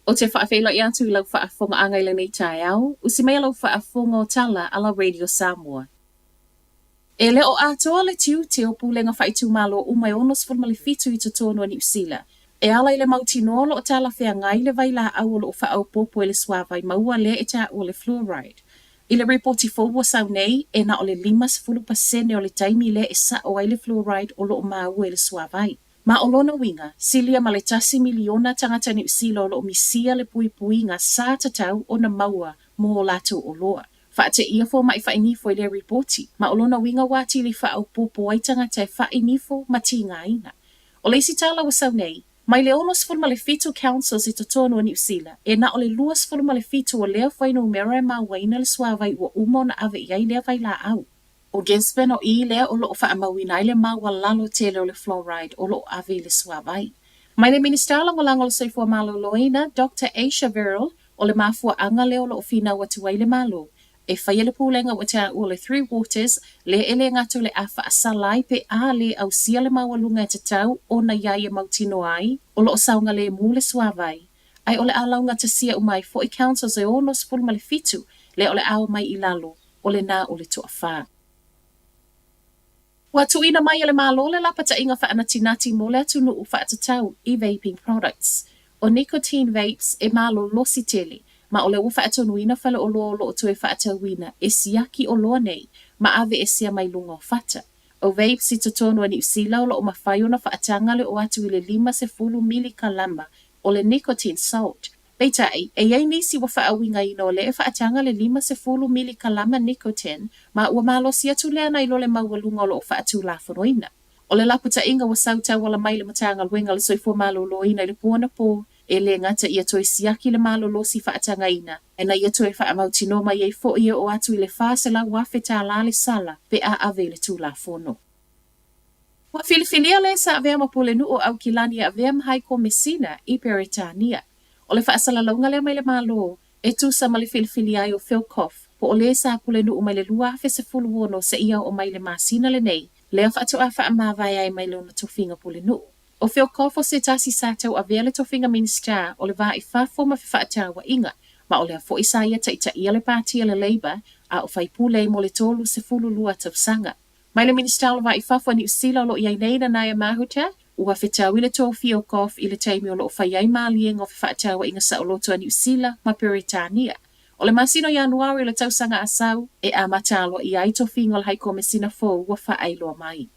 Ou te faafeiloai atu i lau faafofogaaga i lenei taeao, usi maia lau faafofoga o tala a la Radio Samoa. E le o atoa le tiute o pulega faaitumalo uma e 67 i totonu o Niu Sila. E ala i le mautinoa o lo o talafeagai le vailaau o lo o faaopoopo i le suavai maua lea e taua o le fluoride. I le ripoti fou ua sau nei, e na o le 50% o le taimi lea e sa'o ai le fluoride o lo o maua i le suavai. Ma o lona uiga, silia ma le 1 miliona tagata Niu Sila o lo o misia le puipuiga sa tatau ona maua mo o latou oloa. Faateia fomaʻi fainifo i lea ripoti, ma o lona uiga ua atili faaopoopo ai tagata e fainifo ma tigaina. O le isi tala ua sau nei, mai le 67 councils i totonu o Niu Sila, e na o le 27 o lea fuainumera e mauaina le suavai ua uma ona ave i ai lea vailaau. O Gisborne o i lea o lo o faamauina ai le maualalo tele o le fluoride o lo o ave i le suavai. Mai le Minisita Lagolago o le Soifua Maloloina, Dr Ayesha Verrall, o le mafuaaga lea o lo o finau atu ai le Malo, e faia le pulega ua taua o le Three Waters, lea e le gata o le a faasala ai pe a lē ausia le maualuga e tatau ona i ai e mautinoa ai o lo o saogalemu le suavai, ae o le a laugatasia uma ai foi councils e 67 lea o le a omai i lalo o lena o le toafa. Ua tuuina mai e le Malo le lapataiga faanatinati mo le atunuu faatatau i vaping products. O nicotine vapes e malolosi tele, ma o lea ua faatonuina faleoloa o lo o toe faatauina e siaki oloa nei ma aveesea mai luga o fata. O vapes i totonu o Niu Sila o lo o mafai ona faataga le oo atu i le 50 milikalama o le nicotine salt. Peitai, e i ai nisi ua faauigaina o lea e faataga le 50 milikalama nicotine ma ua malosi atu lea nai lo le maualuga o lo o faatulafonoina. O le lapataiga ua sau tauala mai le Matagaluega o le Soifua Maloloina i le po anapo, e le gata ia toe siaki le malolosi faatagaina, ina ia toe faamautinoa mai ai foi e oo atu i le $400,000 le sala pe a ave i le Tulafono. Ua filifilia le sa avea ma Pulenuu o Aukilani e avea ma Hai Komesina i Peretania. O le faasalalauga lea mai le Malo, e tusa ma le filifilia ai o Phil Goff, po o le sa pulenuu mai le 2016 seia oo mai le masina lenei, lea faatoa faamavae ai mai lona tofiga pulenuu. O Phil Goff o se tasi sa tauavea le tofiga Minisita o le Va i Fafo ma Fefaatauaiga, ma o lea foi sa ia taitaia le Pati a le Labour a o faipule mo le 32 tausaga. Mai le Minisita o le Va i Fafo a Niu Sila o lo o i ai nei Nanaia Mahuta, ua fetaui le tofia o Goff i le taimi o lo o fai ai maliega o fefaatauaiga saoloto a Niu Sila ma Peretania. O le masina o Ianuari o le tausaga a sau, e amata aloaia ai tofiga o le Hai Komesina fou ua faailoa mai.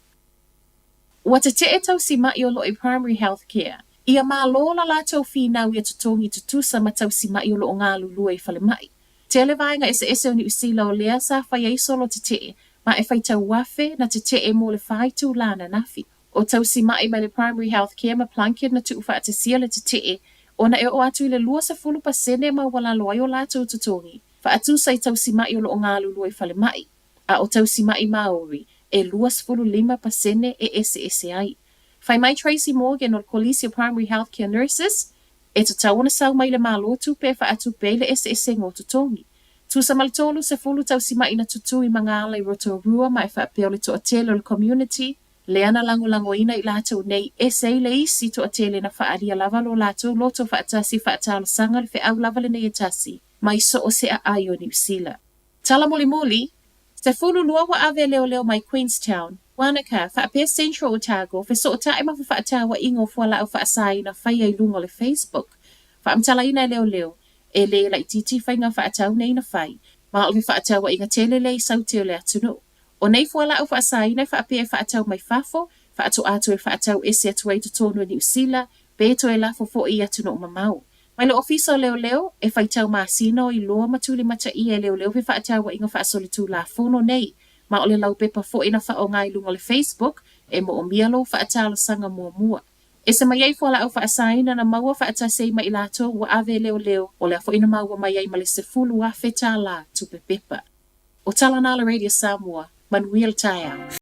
Ua tetee tausimaʻi o lo o i Primary Health Care. Ia malo la latou finau ia totogi tutusa ma tausimaʻi o lo o galulue i falemai. Tele vaega eseese o Niu Sila o lea sa fai ai solo tetee, ma e faitau afe na tetee mo le fa itulā ananafi. O tausimaʻi mai le Primary Health Care ma Plunket na tuufaatasia le tetee ona e oo atu i le 20% maualalo ai o latou totogi, faatusa i tausimaʻi o lo o galulue i falemai, a o tausimaʻi Māori e 25% e eseese ai. Fai mai Tracy Morgan o le Kolisi o Primary Health Care Nurses, e tatau ona sau mai le Malo tupe e faatupe ai le eseesega o totogi. Tusa ma le 30 tausimaʻi na tutū i Magaala i Rotorua ma e faapea o le toatele o le community lea na lagolagoina i latou nei ese ai le isi toatele na faaalia lava lo latou loto faatasi e faatalosaga le feau lava lenei e tasi mai so o se aai o Niu Sila. Tala mulimuli, 12 ua ave leoleo mai Queenstown, Wanaka, faapea Central Otago, fesootai ma fefaatauaiga o fualaau faasaina faia i luga o le Facebook. Faamatalaina e leoleo, e lē laitiiti faiga faatau nei na fai, ma o le fefaatauaiga tele lea i saute o le atunuu. O nei fualaau faasaina e faapea e faatau mai fafo, faatoa toe faatau ese atu ai i totonu o Niu Sila, pe toe lafo foi i atunuu mamao. Mai le Ofisa o Leoleo, e faitau masina o iloa ma tulimataia e leoleo fefaatauaiga faasolitulafono nei, ma o le laupepa foi na faaaoga i luga o le Facebook e moomia lou faatalosaga muamua. Ese mai ai fualaau faasaina na maua faatasi ai ma i latou ua ave e leoleo, o lea foi na maua mai ai ma le $10,000 tupe pepa. O tala na a le Radio Samoa, manuia le taeao.